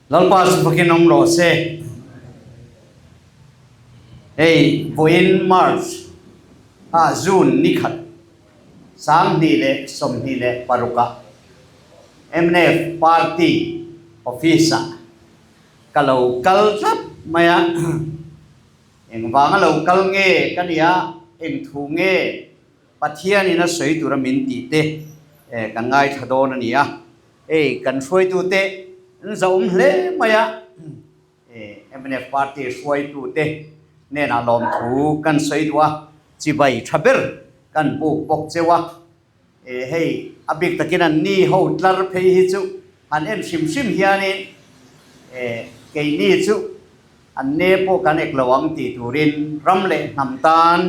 Lalpa chu fakin awm rawh se. Hei vawiin March ah June ni khat 2026 ah mnf Party Office ah ka lo kal tlat mai a. Engvanga lo kal nge ka nia, eng thu nge Pathianin a sawi tura min tih te kan ngaithla dawn a ni a. Hei kan hruaitute an zahawm hle mai a, mnf party hruaitute hnenah lawmthu kan sawi duh a, chibai tha ber kan buk bawk cheu a. Hei a bik takin an ni ho tlar phei hi chu han en hrim hrim hianin keini chu an ne pawh kan ek lo ang tih turin ram leh hnam tan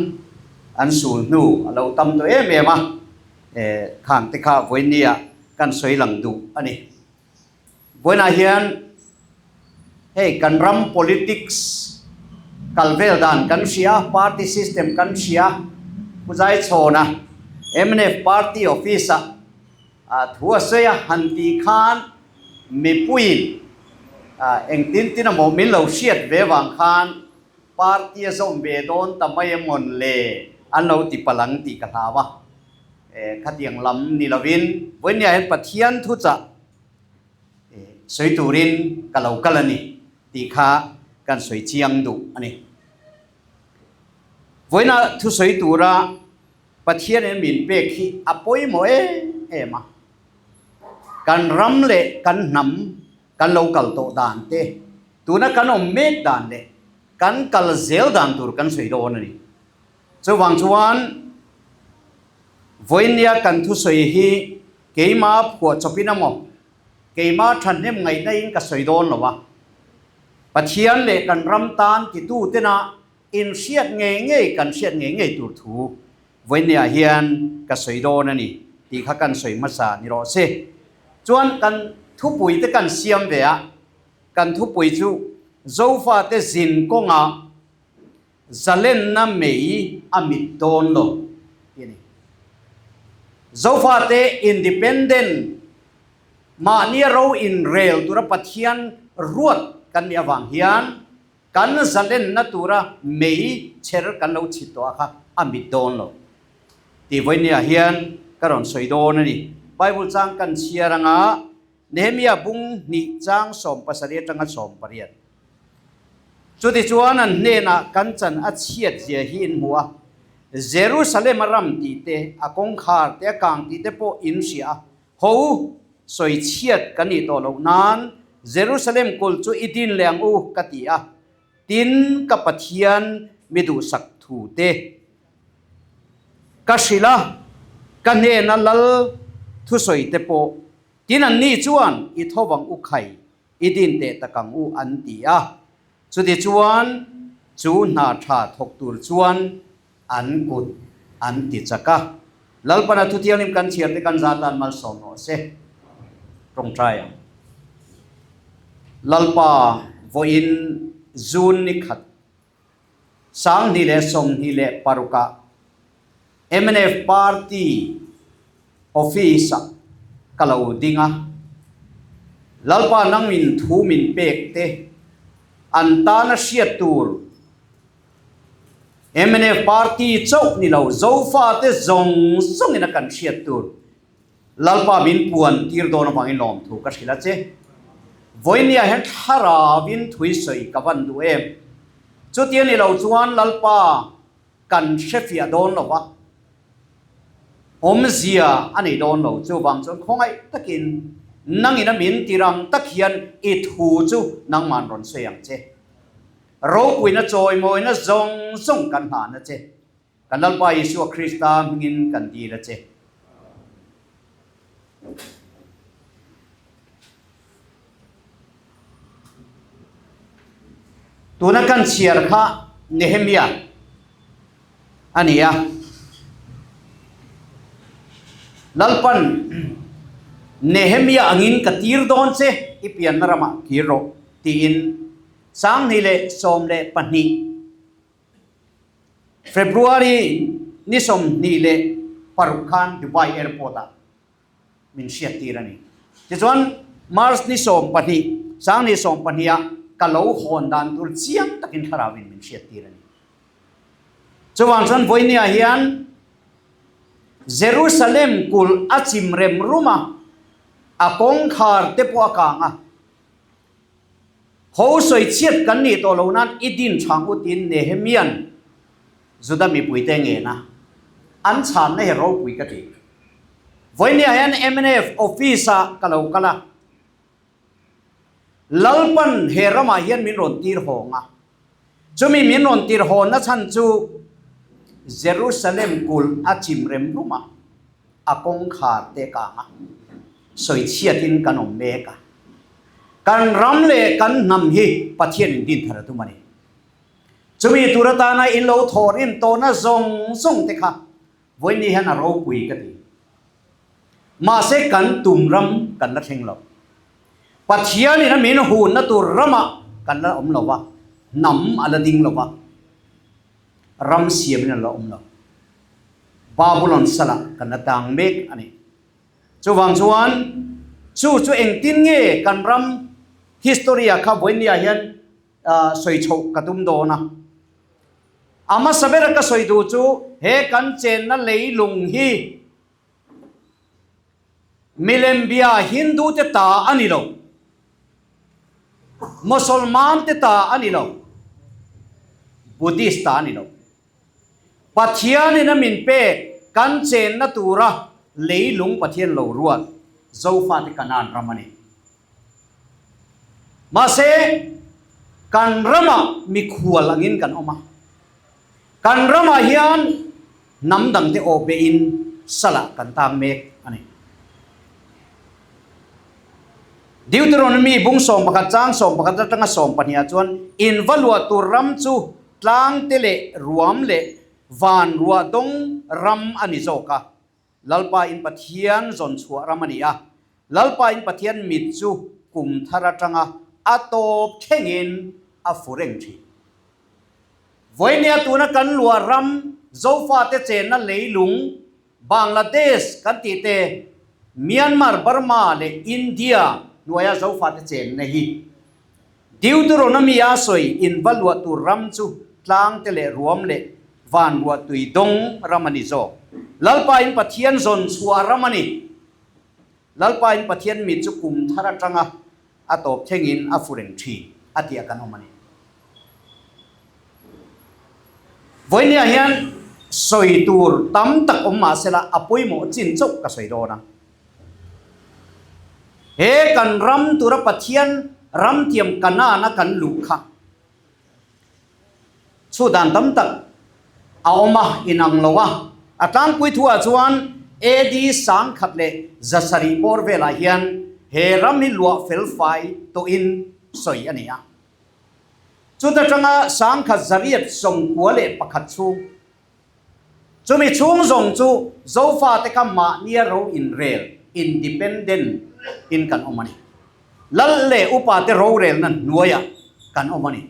an sul hnu a lo tam tawh em em a. Khang te kha vawinia kan sawi lang duh a ni. Vawiinah hian hei kan ram politics kal vel dan kan hria, party system kan hria, Pu Zaichhawna mnf party office ah thu a sawi a, han tih khan mipuiin engtin tin emaw min lo hriat ve vang khan party a zawm ve dawn ta mai emawn le an lo ti palh ang tih ka hlau a. Khatiang lam ni lovin vawinia hian Pathian thuchah sawi turin ka lo kal a ni tih kha kan sawi chiang duh a ni. Vawiina thusawi tura Pathianin min pek hi a pawimawh em em a. Kan ram leh kan hnam kan lo kal tawh dan te, tuna kan awm mek dan leh kan kal zel dan tur kan sawi dawn a ni. Chuvang chuan vawinia kan thusawi hi keima phuah chawpin emaw, keima thahnem ngaihna in ka sawi dawn lo a, Pathian leh kan ram tan titu tena inhriat ngei ngei kan hriat ngei ngei tur thu vawinia hian ka sawi dawn a ni tih kha kan sawi hmasa ni rawh se. Chuan kan thupui te kan siam ve a, kan thupui chu Zofate zin kawngah Zalenna mei a mit dawn lo tih a ni. Zofate independent mahnia ro inrel tura Pathian ruat kan nih avang hian kan zalenna tura mei chher kan lo chhit tawh a kha a mit dawn lo tih vawinia hian ka rawn sawi dawn a ni. Bible chang kan chhiar anga Nehemia bung hnih chang 17 atanga 18. Chutichuan an hnenah kan chan a chhiat zia hi in hmu a, Jerusalem a ram tih te, a kawngkhar te, a kang tih te pawh in hria a, Ho u, sawi chhiat kan nih tawh loh nan Jerusalem kulh chu i din leh ang u, ka ti a. Tin, ka Pathian mi duhsak thu te ka hrilh a, ka hnena lal thusawi te pawh. Tin, anni chuan i tho vang u khai. I din teh tak ang u an ti a. Chutichuan chu hna tha thawk tur chuan an kut an ti chak a. Lalpana thuthianghlim kan chhiar te kan za tan malsawm rawh se. Tawngtai ang. Lalpa vawiin June ni khat 2026 ah mnf party office ah ka lo ding a, Lalpa nang min thu min pek te an tana hriat tur mnf party chauh ni lo Zofa te zawng zawng in a kan hriat tur Lalpa min puan tir dawn avangin lawmthu ka hrilh a che. Vawinia hian thlarauin thui sawi ka van duh em? Chutia ni lo chuan Lalpa kan hrefiah dawn lo va, awmzia a nei dawn lo. Chuvang chuan khawngaih takin nangin a min tir ang tak hian i thu chu nangman rawn sawi ang che. Ropuina chawimawina zawng zawng kan hlan a che. Kan Lalpa Isua Krista hmingin kan dil a che. Tuna kan chhiar kha Nehemia a ni a. Lalpan Nehemia angin ka tir dawn che i pianna ramah kir rawh tiin 2012 February ni 26 khan Dubai Airport ah min hriat tir a ni. Tichuan March ni 12. 20 20 ah ka lo hawn dan tur chiang takin thlarauin min hriattir a ni. Chuvang chuan vawinia hian Jerusalem kulh a chim rem rum a, a kawngkhar te pawh a kang a. Ho sawi chhiat kan nih tawh lo nan i din chhang u tiin Nehemia'n Juda mipuite ngen a, an chhanna hi ropui ka ti. Vawinia hian mnf office-ah ka lo kal a, Lalpan he ramah hian min rawn tir hawng a, chumi min rawn tir hawnna chhan chu Jerusalem kulh a chim rem rum a, a kawngkhar te kang a, sawi chhiatin kan awm mek a. Kan ram leh kan hnam hi Pathianin din thar a tum a ni. Chumi tur atana in lo thawhrim tawhna zawng zawng te kha Vawiin hian a ropui ka ti. Mahse kan tum ram kan la thleng lo. Pathianin a min hunna tur ramah kan la awm lo va, hnam a la ding lo va, ram siamin a la awm lo. Babulon salah kan la tang mek a ni. Chuvang chuan chu chu engtin nge kan ram history-ah kha vawiin hian sawi chhoh ka tum dawn a. A hmasa bera ka sawi duh chu he kan chenna leilung hi milembia Hindu te ta a ni lo, Mosolman te ta a ni lo, Buddhist ta a ni lo. Pathianin a min pek kan chenna tura leilung Pathian lo ruat Zofate Kanaan ram a ni. Mahse, kan ramah mikhual angin kan awm a. Kan ramah hian hnam dangte aw behin salah kan tang mek a ni. Deuteronomy bung 11 chang 11 atanga 12 ah chuan in va luah tur ram chu tlangte leh ruam leh van ruah dawng ram a ni zawk a. Lalpa in Pathian zawn chhuah ram a ni a, Lalpa in Pathian mit chu kum thar atanga a tawp thlengin a fu reng thin. Vawinia tuna kan luah ram Zofate chenna leilung Bangladesh kan tih te, Myanmar, Burma leh India hnuaia Zofate chenna hi Deuteronomy-a sawi in va luah tur ram chu tlang te leh ruam leh van ruah tui dawng ram a ni zawk. Lalpa in Pathian zawn chhuah ram a ni. Lalpa in Pathian mit chu kum thar atanga a tawp thlengin a fu reng thin a tih a kan awm a ni. Vawinia hian sawi tur tam tak awm mah sela a pawimawh chin chauh ka sawi dawn a. He kan ram tura Pathian ramtiam Kanaan-a kan luh kha chhu dan tam tak a awm a, inang lo a. A tlangpui thuah chuan AD 1700 bawr velah hian he ram hi luah fel fai tawhin sawi a ni a. Chuta tanga 1891 chhung Chumi chhung zawng chu Zofate kha mahnia ro inrel, independent, in kan awm a ni. Lal leh upate rorelna hnuaiah kan awm a ni.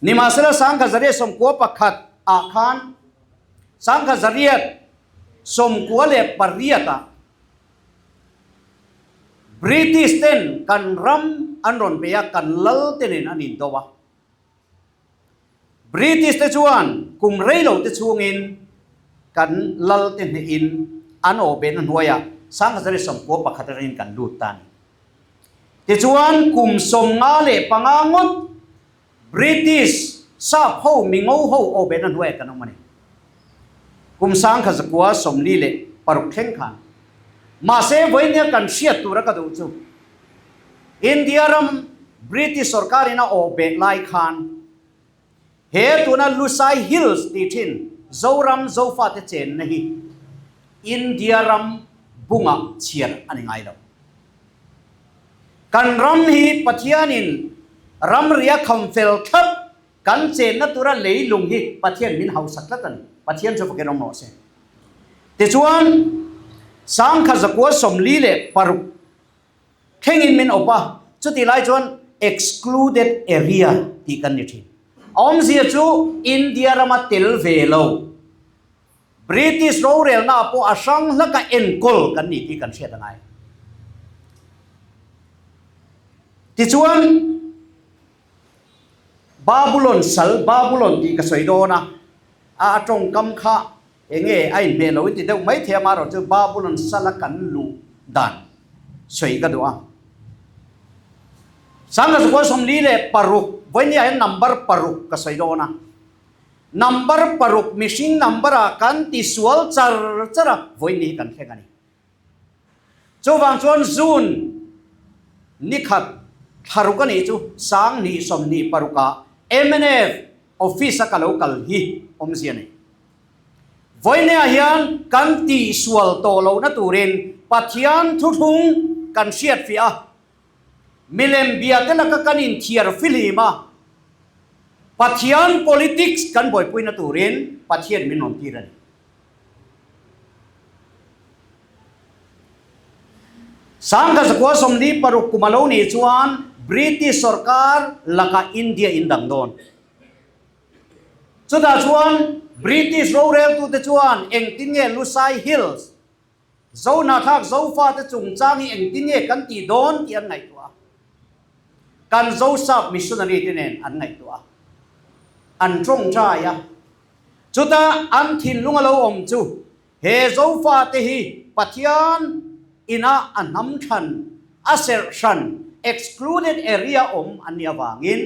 Nimahsela 1991 ah khan 1998 ah British ten kan ram an rawn bei a, kan lal te nen an indo a. British te chuan kum rei lo te chhungin kan lal te hnehin an aw behna hnuaiah 1991 atangin kan lut ta a ni. Tichuan kum 55 ngawt British sap ho mingo ho aw behna hnuaiah kan awm a ni. Kum 1946 thleng khan. Mahse vawinia kan hriat tura ka duh chu India ram British sorkarin a awh beh lai khan he tuna Lusai Hills tih thin Zoram Zofate chenna hi India ram bungah chhiar a ni ngai lo. Kan ram hi Pathianin ramria kham fel thlap kan chenna tura leilung hi Pathian min hausa tlat a ni. Pathian chu fakin awm rawh se. Tichuan, 1946 thlengin min awp a, chutih lai chuan excluded area tih kan ni thin. A awmzia chu India rama tel ve lo, British rorelnaah pawh a hrang hlaka enkawl kan ni tih kan hriat a ngai. Tichuan, Babulon sal, Babulon tih ka sawi dawn a, a tawngkam kha eng nge a inhmeh lo i ti deuh mai thei a, amaherawhchu Babulon sala kan luh dan sawi ka duh a. 1946, vawinia hian number paruk ka sawi dawn a. Number paruk mihring number ah kan ti sual char char a, vawiin ni hi kan thleng a ni. Chuvang chuan June ni khat thlaruk a nih chu 2026 ah mnf office a ka lo kal hi awmzia nei. Vawiinah hian kan tihsual tawh lohna turin Pathian thuthlung kan hriatfiah a, Milem biate laka kan inthiar fihlim a, Pathian politics kan buaipuina turin Pathian min rawn tir a ni. 1946 kum a lo nih chuan British sorkar lakah India in dang dawn. Chutah chuan British roreltute chuan engtin nge Lusai Hills, Zohnahthlak Zofate chungchang hi engtin nge kan tih dawn tih an ngaihtuah a. Kan Zosap missionary te nen an ngaihtuah a. An tawngtai a. Chuta an thinlung a lo awm chu he Zofate hi Pathian ina a hnam thlan, a serh hran, excluded area awm an nih avangin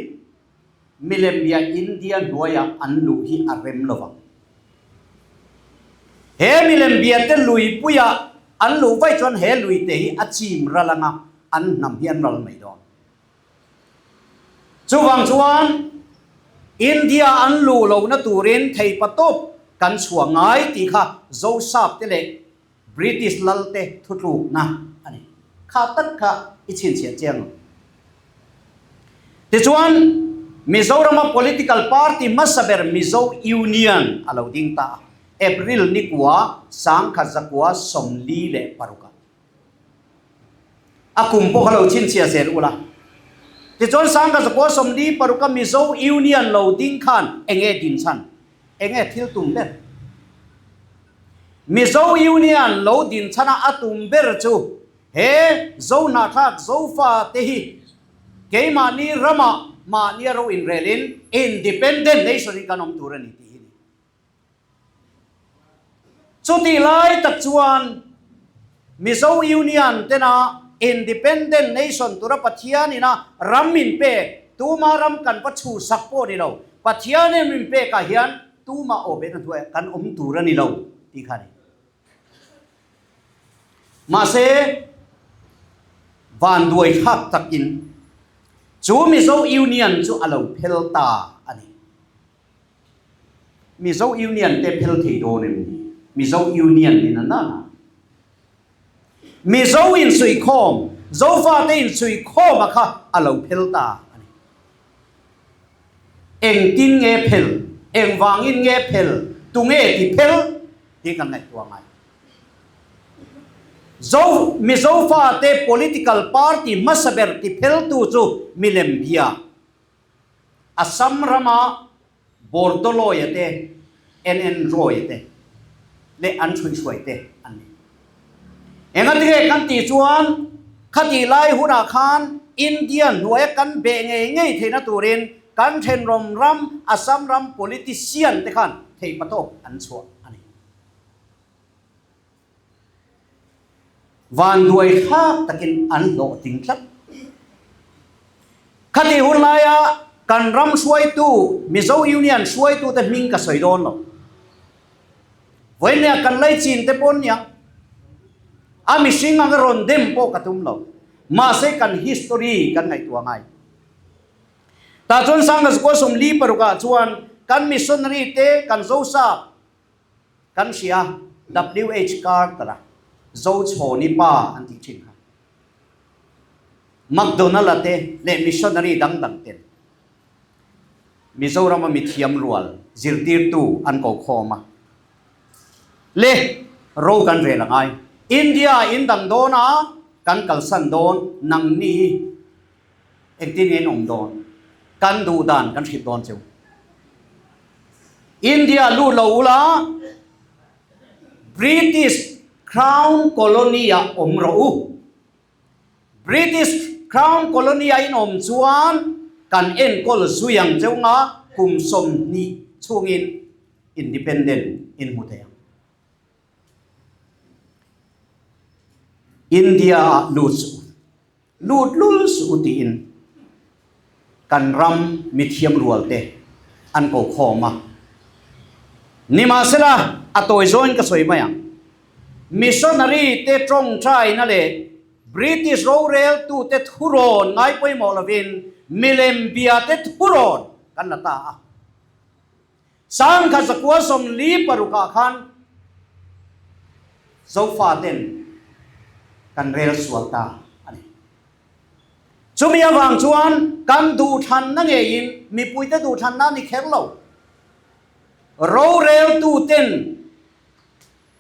Milem-bia India hnuaiah an luh hi a rem lo vang. He milem-bia te luipuia an luh vaih chuan he lui te hi a chim ral anga an hnam hi an ral mai dawn. Chuvang chuan India an luh lohna turin theipatawp kan chhuah ngai tih kha Zosap te leh British lalte thutlukna a ni. Kha tak kha i chhinchhiah chiang ang. Tichuan, Mizorama political party hmasa ber Mizo Union a lo ding ta a, April ni kua 1946 ah. A kum pawh kha lo chhinchhiah zel ula. Tichuan, 1946 a Mizo Union lo ding khan eng nge din chhan? Eng nge thil tum ber? Mizo Union lo din chhana a tum ber chu he Zohnahthlak Zofa te hi keimahni ramah mahnia ro inrelin Independent Nation in kan awm tur a ni tih hi ni. Chutih lai tak chuan Mizo Union tena Independent Nation tura Pathian ina ram min pek, tuma ram kan va chhuhsak pawh ni lo, Pathian in min pekah hian tuma aw behna hnuaiah kan awm tur a ni lo tih kha a ni. Mahse, vanduai thlak takin chu Mizo Union chu a lo phel ta a ni. Mizo Union te phel thei dawn em ni? Mizo Union in a nana. Mizo insuihkhawm, Zofate insuihkhawm a kha a lo phel ta a ni. Engtin nge phel? Engvangin nge phel? Tunge ti phel? Tih kan ngaihtuah ngai. Zo, Mizo fate political party hmasa ber ti pheltu chu milem bia. Assam rama Bordoloi-a te, NN Roy-a te leh an hruihhruai te an ni. Engatinge kan tih chuan khatih lai hunah khan India hnuaia kan beh ngei ngei theihna turin kan thenrawm ram Assam ram politician te khan theihpatawk an chhuah a ni. Vanduai thlak takin an hlawhtling tlat. Khatih hun laia kan ram hruaitu, Mizo Union hruaitute hming ka sawi dawn lo. Vawinia kan laichin te pawh nia, a mihring anga rawn dem pawh ka tum lo. Mahse kan history kan ngaihtuah ngai. Tah chuan 1946 ah chuan kan missionary te, kan Zosap, Kan hria, WH Carter-a Zochhawni pa an tih thin kha. McDonald-a te leh missionary dang dang ten Mizorama mithiam rual zirtirtu an ko khawm a. Le, ro kan rel a ngai. India in dang dawn a, kan kalsan dawn, nangni Engtin nge in awm dawn? Kan duh dan kan hrilh dawn cheu. India lut lo ula, British Crown Colony ah awm rawh u. British Crown Colony a in awm chuan kan enkawl zui ang cheu nga kum 20 chhungin independent in hmu thei ang. India ah lut suh u, lut lul suh u tiin kan ram mithiam rual te an ko khawm a. Nimahsela, a tawi zawngin ka sawi mai ang. Missionary te tawngtaina leh British roreltute thurawn ngai pawimawh lovin milem biate thurawn kan la ta a. Sangkha zakua 46 ah khan Zofa ten kan rel sual ta a ni. Chumi avang chuan kan duhthlanna ngeiin mipuite duhthlanna a ni kher lo. Roreltu ten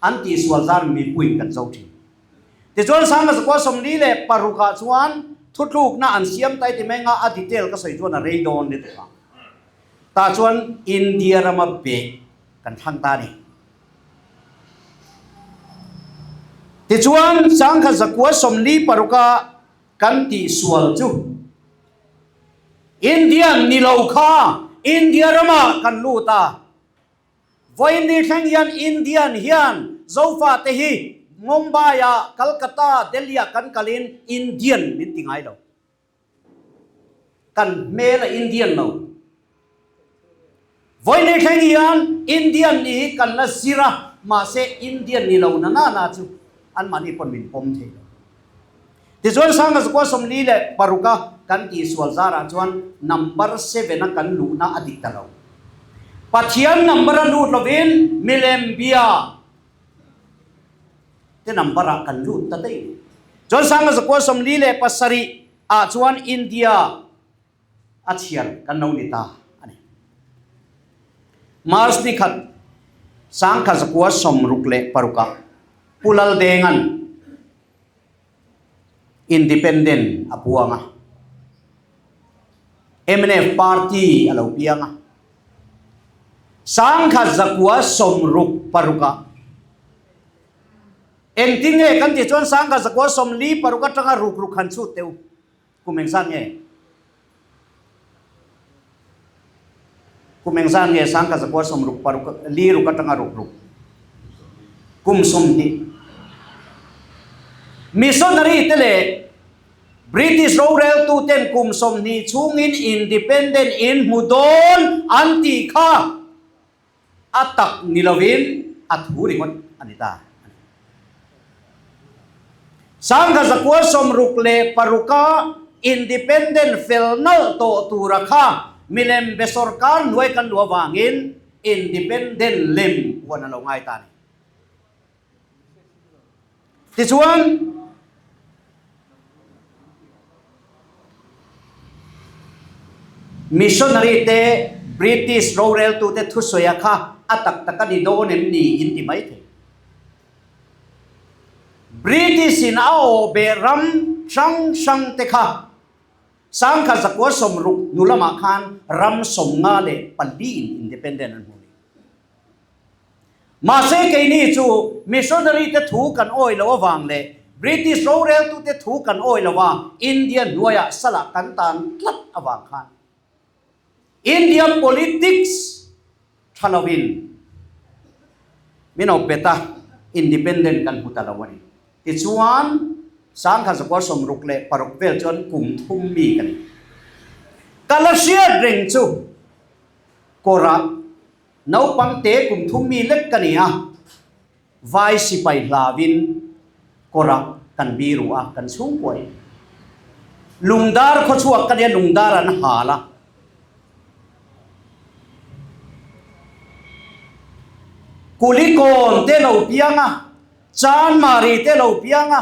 an tihsual zar mipuiin kan zo thin. Tichuan Sangkha zakua 46 ah chuan thutlukna an siam ta i ti mai anga a detail ka sawi chuan a rei dawn ni tuk ang. Tah chuan India rama beh kan thlang ta a ni. Tichuan, Sangkha zakua 46 a kan tihsual chu Indian ni lo kha India rama kan lut a. Vawiin thleng hian Indian hian Zofate hi Mumbai-ah, Calcutta, Delhi-ah kan kalin Indian min ti ngai lo. Kan hmel a Indian lo. Vawiin thleng hian Indian nih hi kan la zir a, mahse Indian ni lo na na na chu anmahni pawn min pawm thei lo. Tichuan Sanga zakua 46 a kan tihsual zarah chuan number seven a kan luhna a dik ta lo. Pathian number a lut lovin milem bia te number ah kan lut ta daih mai. Chuan Sanga zakua 47 ah chuan India a chhiar kan lo ni ta a ni. March ni khat Sangkha zakua 66 ah Pu Laldenga'n Independent a puang a, mnf party a lo piang a. Sangkha zakua 66 ah Engtin nge kan tih chuan Sangha zakua 46 atanga ruk ruk han chhut teh u. Kum engzat nge? Kum engzat nge Sangha zakua 66 li ruk atanga ruk ruk? Kum 20. Missionary te leh British roreltu ten kum 20 chhungin independent in hmu dawn an tih kha A tak ni lovin a thu ringawt a ni ta a ni. Sangha zakua 66 a independent fel nalh tawh tura kha milem be sorkar hnuai kan luah vangin independent lem huan a lo ngai ta a ni. Tichuan, Missionary te British roreltute thusawi kha a tak tak a ni dawn em ni in ti mai thei. British in a awh beh ram hrang hrang te kha Sangkha zakua 60 hnu lamah khan ram 54 in independent an hmu ni. Mahse keini chu missionary te thu kan awi lo avang leh British roreltute thu kan awi lo a, India hnuaiah salah kan tan tlat avang khan India politics tha lovin min awp bet a, independent kan hmu ta lo a ni. Tichuan Sangkha zakua 66 vel chuan kum thum mi ka ni. Ka la hriat reng chu kawrah Naupang te kum thum mi lek ka ni a, vai sipai hlauin kawrah kan biru a, kan chhungkuai. Lungdar khawchhuak ka nia, lungdar an hal a. Kulikawn te lo piang a, Chanmari te lo piang a,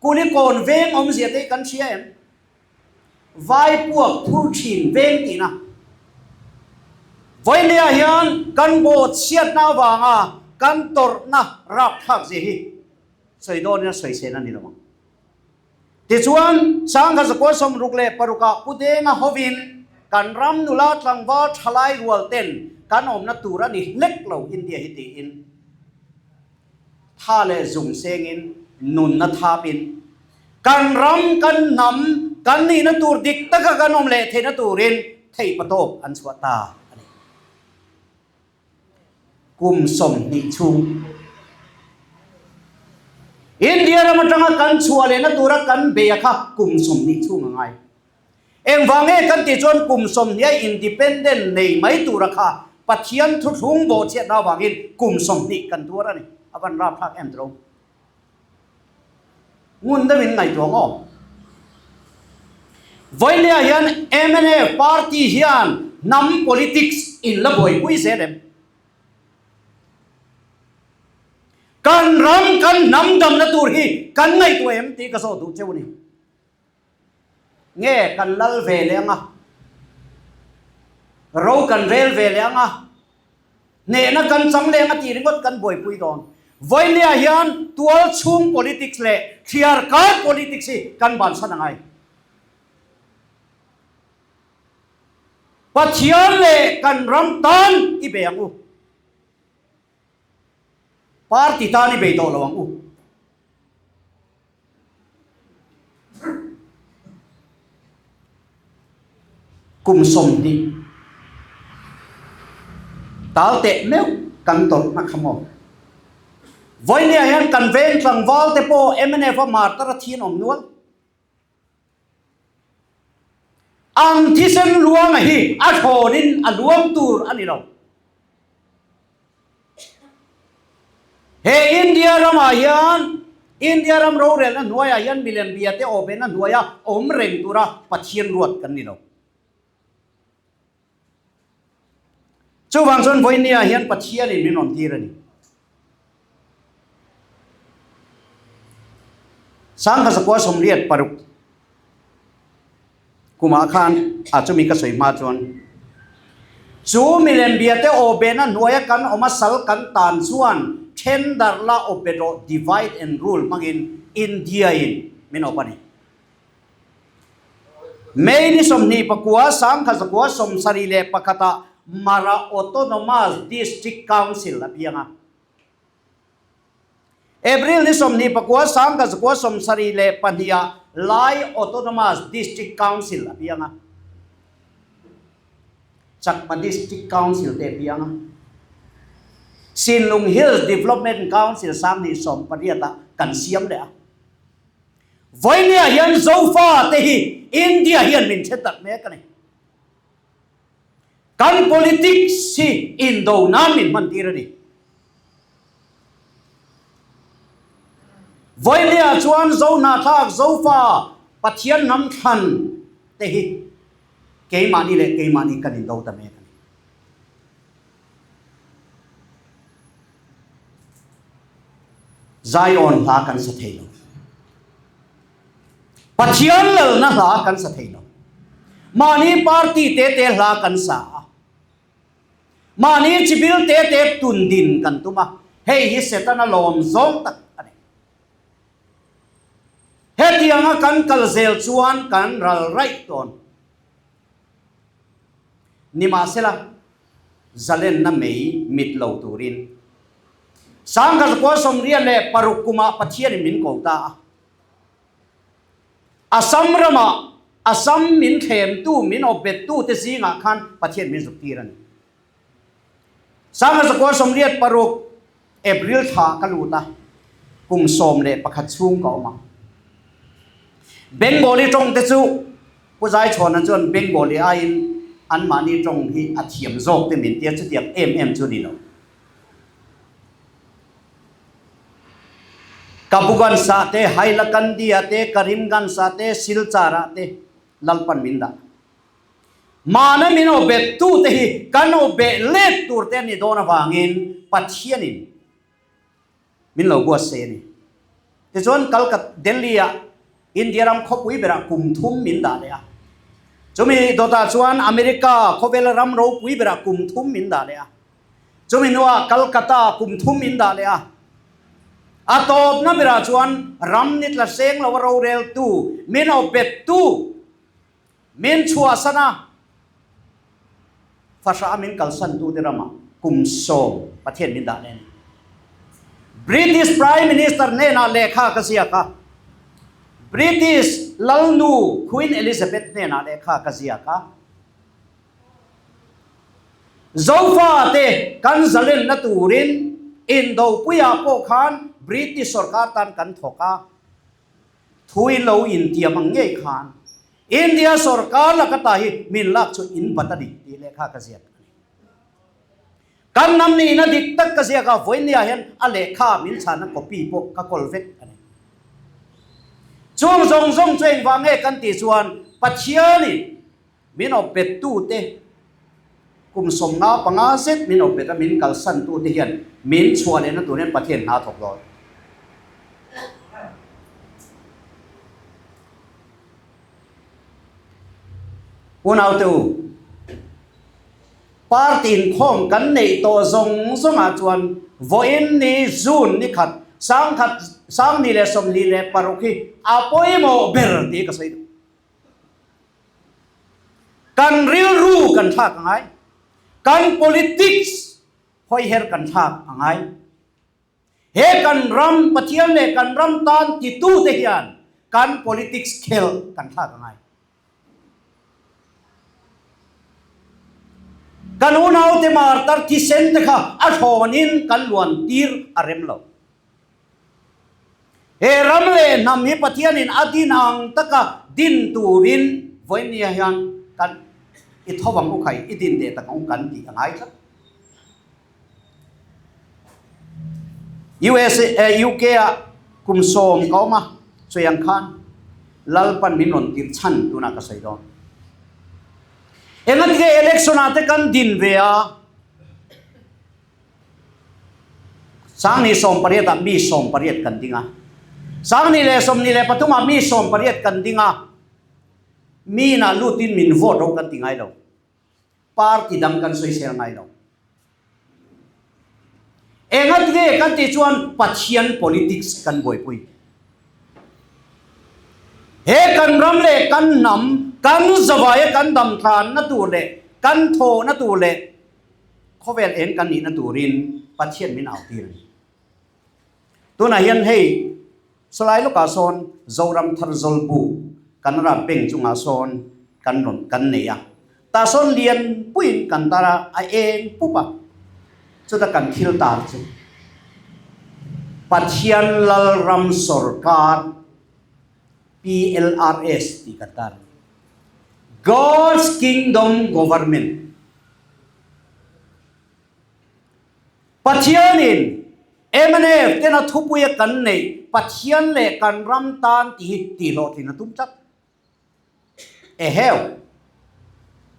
Kulikawn veng awmzia te hi kan hria em? Vai puak phur thin veng tihna. Vawinia hian kan bawt chhiatna avanga kan tawrhna rapthlak zia hi sawi dawnin a sawi sen a ni lo ang. Tichuan, Sangha zakua 66 ah Pu Denga hovin kan ram nula tlangval thalai rual ten kan awmna tur a ni hlek lo India hi tiin tha leh zung sengin nunna thapin Kan ram, kan hnam, kan nihna tur dik taka kan awm leh theihna turin theihpatawp an chhuah ta a ni. Kum 20 chhung India ram atanga kan chhuah lehna tura kan beia kha kum 20 chhung a ngai. Engvang nge kan tih chuan kum 20 a independent nei mai tura kha Pathian thuthlung bawhchhiatna avangin kum 20 kan tuar a ni. A van rapthlak em tiro. Ngun deuhin ngaihtuah ang aw. Vawinia hian mnf party hian hnam politics in la buaipui zel em? Kan ram kan hnam damna tur hi kan ngaihtuah em tih ka zawh duh cheu a ni. Nge kan lal ve leh ang a? Ro kan rel ve leh ang a? Hnehna kan chang leh ang a tih ringawt kan buaipui dawn. Vawinia hian tual chhung politics leh thliar kar politics hi kan bansan a ngai. Pathian leh kan ram tan i bei ang u. Party tan i bei tawh lo ang u. Kum 20 tal teh meuh kan tawrhna kha maw? Vawinia hian kan veng tlangval te pawh mnf a martar a thi an awm nual. Ang thisen luanga hi a thlawnin a luang tur a ni lo. He India ramah hian India ram rorelna hnuaiah hian milem bia te awpena hnuaia awm reng tura Pathian ruat kan ni lo. Chuvang chuan vawinia hian Pathianin min rawn tir a ni. 1986 Kumah khan a chumi ka sawi hma chuan chu milem biate awbehna hnuaia kan awm a sal kan tan chuan then darh la awpbe rawh divide and rule hmangin India in min awp a ni. May ni 29 1971 ah Mara Autonomous District Council a piang a. April ni 29 1972 ah Lai Autonomous District Council a piang a. Chakma District Council te a piang a. Sinlung Hills Development Council 2018 ah kan siam leh a. Vawinia hian Zofa te hi India hian min then tak mek a ni. Kan politics hi indo nan min hman tir a ni. Vawinia chuan Zohnahthlak, Zofa, Pathian hnam thlan te hi keimahni leh keimahni kan indo ta mek a ni. Zion hla kan sa thei lo. Pathian lalna hla kan sa thei lo. Mahni party te te hla kan sa a. Mahni chibil te te tun din kan tum a. Hei hi Setana lawm zawng tak a ni. Hetianga kan kal zel chuan kan ral raih tawn. Nimahsela, zalenna mei mit lo turin 1986 kumah Pathianin min ko ta a. Assam ramah Assam min thlemtu, min awpbettu te zingah khan Pathian min zuk tir a ni. 1986 April thla ka lut a, kum 11 chhung ka awm a. Bengali tawng te chu Pu Zaichhawna chuan Bengali aiin anmahni tawng hi a thiam zawk te min tia chutiang em em chu ni lo. Kabuganj-ah te, Hailakandi-ah te, Karimganj-ah te, Silchar-ah te Lalpan min dah. Mahna min awbet tu te hi kan awbeh let tur te an ni dawn avangin Pathianin min lo buatsaih a ni. Tichuan Kalkat, Delhi-ah India ram khawpui berah kum thum min dah leh a. Chumi dawtah chuan America khawvela ram ropui berah kum thum min dah leh a. Chumi hnuah Calcutta kum thum min dah leh a. A tawpna berah chuan ram ni tla seng lo a roreltu, min awpbettu, min chhuahsan a, fahrah a min kalsantute ramah kum 10 Pathian min dah leh a ni. British Prime Minister hnenah lehkha ka ziak a. British Lalnu Queen Elizabeth hnenah lehkha ka ziak a. Zofate kan zalenna turin Indopuiah pawh khan British sorkar tan kan thawk a, thu in lo intiam ang ngei khan India sorkar laka ta hi min lak chu in bat a ni tih lehkha ka ziak a ni. Kan hnam nihna dik tak ka ziak a, vawinia hian a lehkha min chhanna copy pawh ka kawl vek a ni. Chung zawng zawng chu engvang nge kan tih chuan Pathianin Min awp bettute, kum 55 zet min awp bet a, min kalsantute hian min chhuah lehna tur hian Pathian hna thawk dawn. Unaute u, party inkhawm kan neih tawh zawng zawngah chuan vawiin ni June ni khat, sangkhat, 2026 hi a pawimawh ber tih ka sawi duh. Kan rilru kan thlak a ngai. Kan politics hawiher kan thlak a ngai. He kan ram, Pathian leh kan ram tan titute hian kan politics khel kan thlak a ngai. Kan unaute martar thisen te kha a thlawnin kan luan tir a rem lo. He ram leh hnam hi Pathianin a din ang taka din turin vawinia hian kan i tho ang u khai, i din teh tak ang u kan tih a ngai tlat. USA, UK ah kum 10 ka awm a, sawi ang khan Lalpan min rawn tirh chhan tunah ka sawi dawn. Engati nge election ah te kan din ve a? 2018 ah mi 18 kan ding a. 2023 ah mi 18 kan ding a. Mi inah lutin min vote ro kan ti ngai lo. Party dang kan sawisel ngai lo. Engat nge kan tih chuan Pathian politics kan buaipui. He kan ram leh kan hnam, kan zavaia kan damtlanna tur leh kan thawhna tur leh Khawvel eng kan nihna turin Pathian min au tir a ni. Tunah hian hei sawlai lawkah sawn Zoram Thar Zawlbu Canara Bank chungah sawn kan rawn kan nei a. Tah sawn lian puiin kan tar a, a eng pup a. Chuta kan thil tar chu Pathian Lalram Sawrkar, PLRS, tih kan tar a ni. God's Kingdom Government. Pathianin mnf tena thupuia kan neih Pathian leh kan ram tan tih hi tihhlawhtlin a tum tlat. Eheu!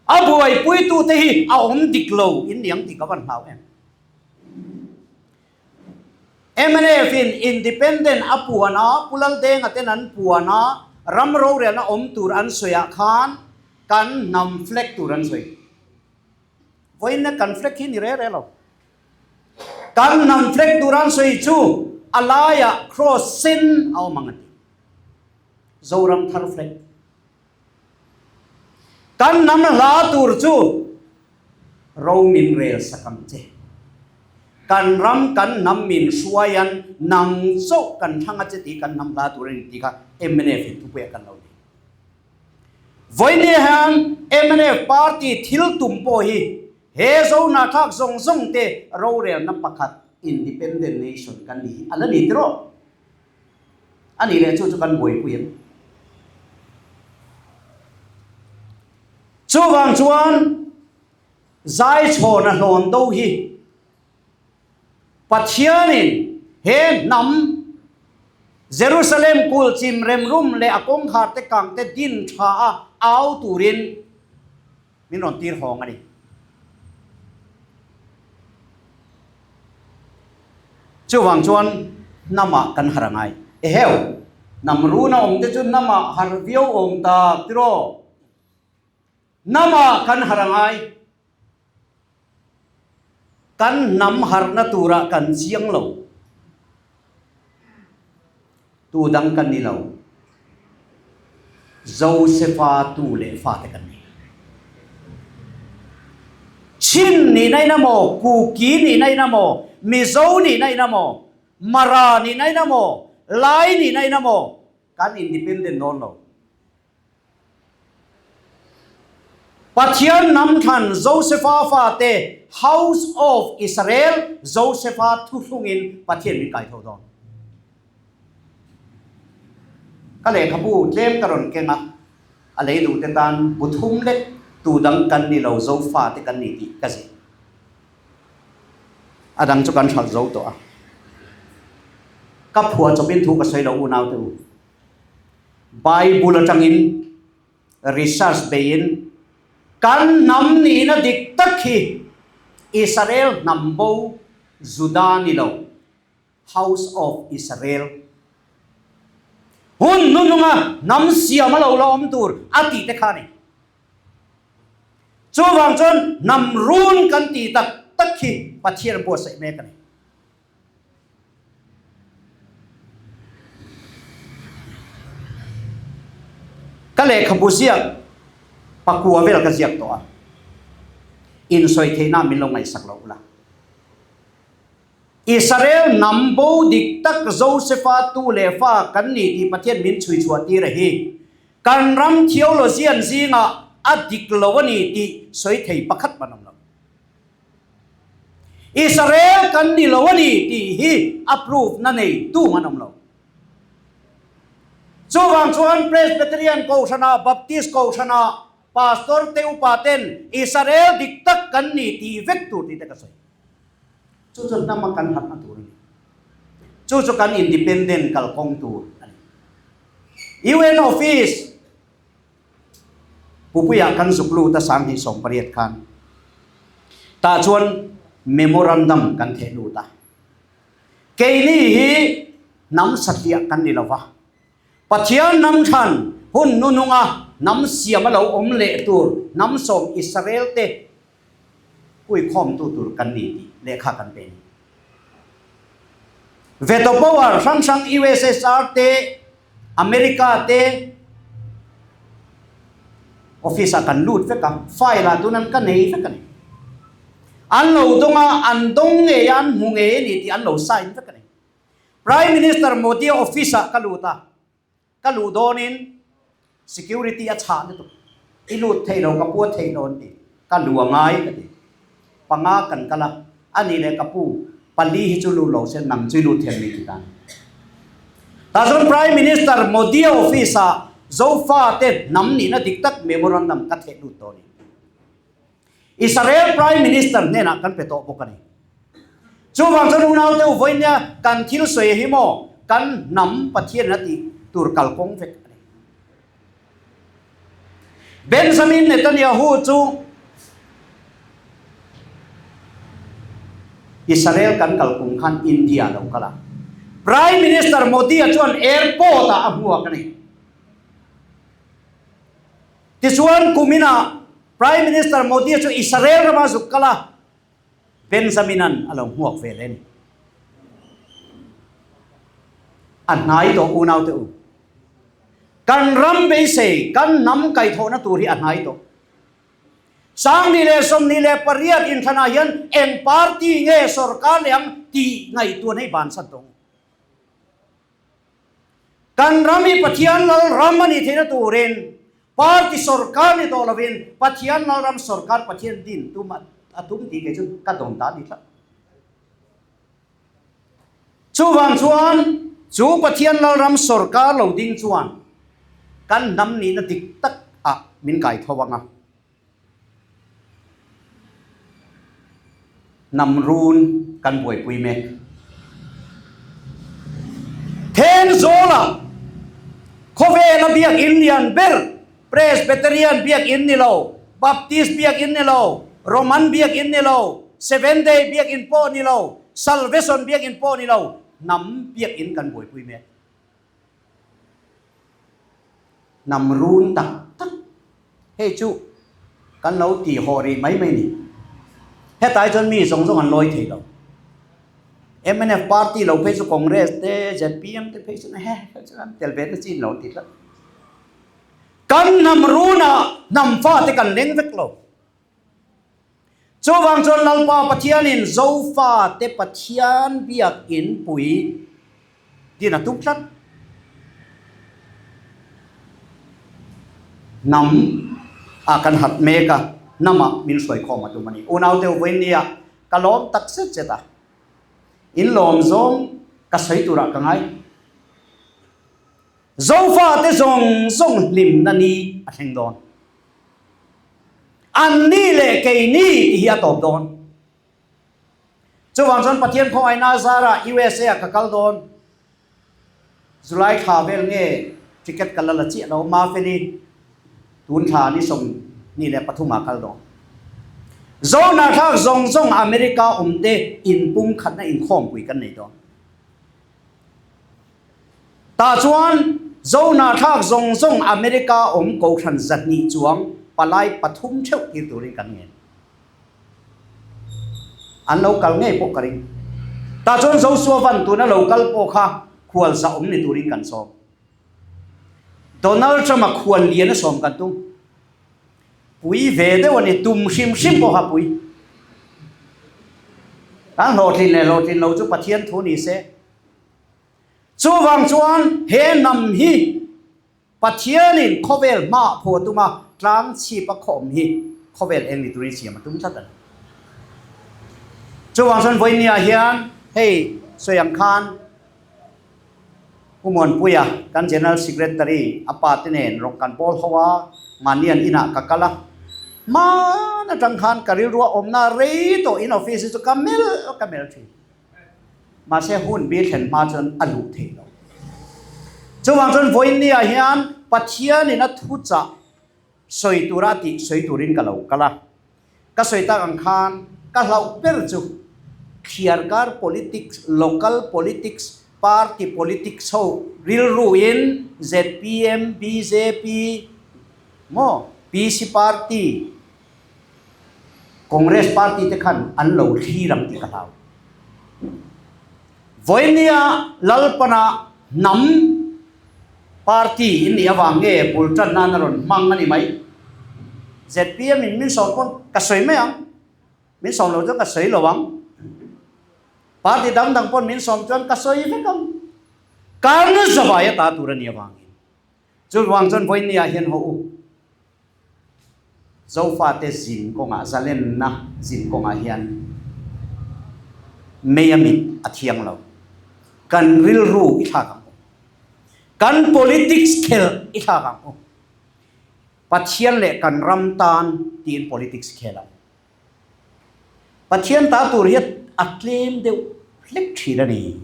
A buaipuitute hi a awm dik lo in niang tih ka van hlau em. Mnf in independent a puan a, Pu Laldenga ten an puan a, ram rorelna awm tur an sawi ah khan kan hnam flag tur an sawi. Vawiinna kan flag hi ni re re lo. Kan hnam flag tur an sawi chu a laiah cross sen a awm ang a ti. Zoram thar flag. Kan hnam hla tur chu ro min rel sak ang che. Kan ram kan hnam min hruaian nang chauh kan thlang a che tih kan hnam hla tur a ni tih kha mnf in thupuiah kan lo nei. Vawinia hian mnf party thil tum pawh hi he Zohnahthlak zawng zawng te rorelna pakhat independent nation kan ni hi a la ni tiraw? A nih leh chu chu kan buaipui em? Chuvang chuan Zaichhawna hlawn do hi Pathianin he hnam Jerusalem kulh chim remrum leh a kawngkhar te kang te din tha a au turin min rawn tir hawng a ni. Chuvang chuan hnamah kan har a ngai. Eheu, hnam runa awm te chu hnamah har viau awm tak tiraw? Hnamah kan har a ngai. Kan hnam harhna turah kan chiang lo. Tu dang kan ni lo. Josefa tu leh fate kan ni. Chin nihna in amaw, Kuki nihna in amaw, Mizo nihna in amaw, Mara nihna in amaw, Lai nihna in amaw, kan independent dawn lo. Pathian hnam thlan Josefa fate, House of Israel, Josefa thuthlungin Pathian min kaitho dawn. Ka lehkhabu tlem ka rawn keng a, a lei duhte tan bu thum lek tu dang kan ni lo Zofa te kan ni tih ka zir. A dang chu kan hralh zo tawh a. Ka phuah chawpin thu ka sawi lo unaute u. Bible atangin research beiin kan hnam nihna dik tak hi Israel hnam bo Juda ni lo, House of Israel, hun hnununga hnam siam a lo la awm tur a tih te kha a ni. Chuvang chuan hnam run kan tih tak tak hi Pathian buatsaih mek a ni. Ka lehkhabu ziak pakua vel ka ziak tawh a, insawi theihna min lo ngaihsak loh ula. Israel hnam bo dik tak Josefa tu leh fa kan ni tih Pathian min chhui chhuah tir a hi. Kan ram theologian zingah a dik lo a ni tih sawi thei pakhat man awm lo. Israel kan ni lo a ni tih hi a proof na nei tum an awm lo. Chuvang chuan Presbyterian Kohhranah, Baptist Kohhranah Pastor te upa ten Israel dik tak kan ni tih vek tur tih te ka sawi. Chu chu hnama kan harhna tur a ni. Chu chu kan independent kalkawng tur a ni. UN office Pupuiah kan zuk lut a 2018 khan. Tah chuan memorandum kan theh lut a. Keini hi hnam satliah kan ni lo va. Pathian hnam thlan hun hnununga hnam siam a lo awm leh tur hnam sawm Israel te huikhawmtu tur kan ni tih lehkha kan pe a ni. Veto power hrang hrang USSR te America te office ah kan lut vek a, file ah tunan ka nei vek a ni. An lo dawng a, an dawng ngei a, an hmu ngei a ni tih an lo sign vek a ni. Prime Minister Modi office ah ka lut a, ka luh dawnin security a chhah lutuk, i lut thei lo, ka pu a theih lo an ti, ka lu a ngai ka ti. Panga kan kal a, a nih leh ka pu, pali hi chu lut lo se nang chu i lut thiam mi ti ta. Tah chuan Prime Minister Modi office ah Zofa te hnam nihna dik tak memorandum ka theh lut tawh a ni. Israel Prime Minister hnenah kan pe tawh bawk a ni. Chuvang chuan unaute u vawinia kan thil sawi hi maw kan hnam Pathian a tih tur kalkawng vek a ni. Benjamin Netanyahu chu Israel kan kal kum khan India a lo kal a. Prime Minister Modi-a chuan airport-ah a hmuak a ni. Tichuan kuminah Prime Minister Modi-a chu Israel rama zuk kal a, Benjamin-a'n a lo hmuak ve leh a ni. A hnai tawh unaute u. Kan ram beisei, kan hnam kaihthawhna tur hi a hnai tawh. 2028 inthlanah hian eng party nge sorkar leh ang tih ngaihtuahna hi bansan tawh ang. Kan ram hi Pathian lal ram a nih theihna turin party sorkar ni tawh lovin Pathian lal ram sorkar Pathian din tum a tum tih kei chu ka dawn ta a ni tlat. Chuvang chuan chu Pathian Lalram sawrkar lo ding chuan kan hnam nihna dik tak ah min kai tho ang a. Hnam run kan buaipui mek. Thenzawl-ah khawvela biakinn lian ber Presbyterian biakinn ni lo, Baptist biakinn ni lo, Roman biakinn ni lo, Seventh Day biakinn pawh ni lo, Salvation biakinn pawh ni lo, hnam biakinn kan buaipui mek. Hnam run tak tak hei chu kan lo tih hawh rih mai mai ni. Hetlai chuan mi zawng zawng an lawi thei lo. Mnf party lo phei chu Congress te, zpm te phei chuan he he chuan an tel ve na chin lo an ti tlat. Kan hnam runah hnam fate kan leng vek lo. Chuvang chuan Lalpa Pathianin Zofate Pathian biakinn pui din a tum tlat. Hnam ah kan hat mek a, hnam ah min hruai khawm a tum a ni. Unaute u vawinia ka lawm tak zet zet a, in lawm zawng ka sawi turah ka ngai. Zofate zawng zawng hlimna ni a thleng dawn. An ni leh keini tih hi a tawp dawn. Chuvang chuan Pathian khawngaihna zarah USA ah ka kal dawn. July thla vel nge ticket ka la la chiah lo, Mafeli tun thla ni 23 ah kal dawn. Zohnahthlak zawng zawng America awmte inpumkhatna inkhawmpui kan nei dawn. Tah chuan Zohnahthlak zawng zawng America awm kohhran 200 chuang palai pathum theuh tir turin kan ngen. An lo kal ngei pawh ka ring. Tah chuan Joshua van tuna lo kal pawh kha khual zah awm ni turin kan sawm. Donald Trump-a khual lian a sawm kan tum. Pui ve deuh a ni, tum hrim hrim pawh kha pui. Kan hlawhtlin leh hlawhtlin lo chu Pathian thu ni se. Chuvang chuan he hnam hi Pathianin khawvel hmaah phaw a tum a, tlang chhip a khawm hi khawvel eng ni turin siam a tum tlat a ni. Chuvang chuan vawinia hian hei sawi ang khan Pu Muanpuia kan General Secretary a pa te nen rawng kan pawl ho a, mahni an inah ka kal a. Hman atang khan ka rilru a awmna rei tawh in office hi chu ka melh ka melh thin. Mahse hun bi thlen hma chuan a luh theih lo. Chuvang chuan vawiinniah hian Pathianin a thuchah sawi tura a tih sawi turin ka lo kal a. Ka sawi tak ang khan ka hlauh ber chu thliarkar politics, local politics, party politics ho rilruin zpm, bjp maw PC party, Congress party te khan an lo thlir ang tih ka hlau. Vawinia Lalpana hnam party in nih avang nge bul tan nan a rawn hmang a ni mai. Zpm in min sawm pawn ka sawi mai ang, min sawm lo chuan ka sawi lo ang. Party dang dang pawn min sawm chuan ka sawi vek ang. Kan zavai a ta tur a nih avangin. Chuvang chuan vawinia hian haw u. Zofate zin kawngah, zalenna zin kawngah hian mei a mit a thiang lo. Kan rilru i thlak ang u. Kan politics khel i thlak ang u. Pathian leh kan ram tan tiin politics khel ang. Pathian ta tur hi a tlem deuh hlek thin a ni.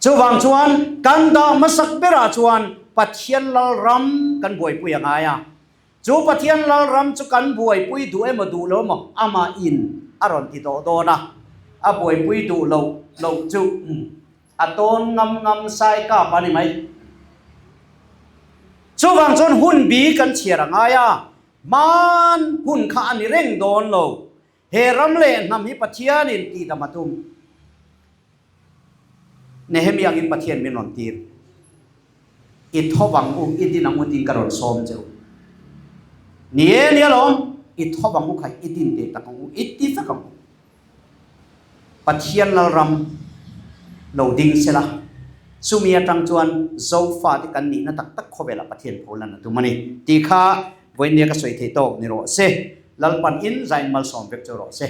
Chuvang chuan kan dah hmasak berah chuan Pathian Lalram kan buaipui a ngai a. Chu Pathian Lalram chu kan buaipui duh emaw duh lo emaw amah in a rawn ti tawh dawn a. A buaipui duh loh loh chu a tawn ngam ngam sai kap a ni mai. Chuvang chuan hun bi kan chhiar a ngai a. Hman hun kha a ni reng dawn lo. He ram leh hnam hi Pathianin tihdam a tum. Nehemia angin Pathian min rawn tir. I tho vang u, i din ang u tiin ka rawn sawm che u. Ni e, ni alawm, i tho vang u kha i din teh tak ang u, i ti vek ang u. Pathian Lalram lo ding sela, chumi atang chuan Zofate kan nihna tak tak khawvelah Pathian pho lan a tum a ni tih kha vawinia ka sawi theih tawk ni rawh se. Lalpan in zain malsawm vek chu rawh se.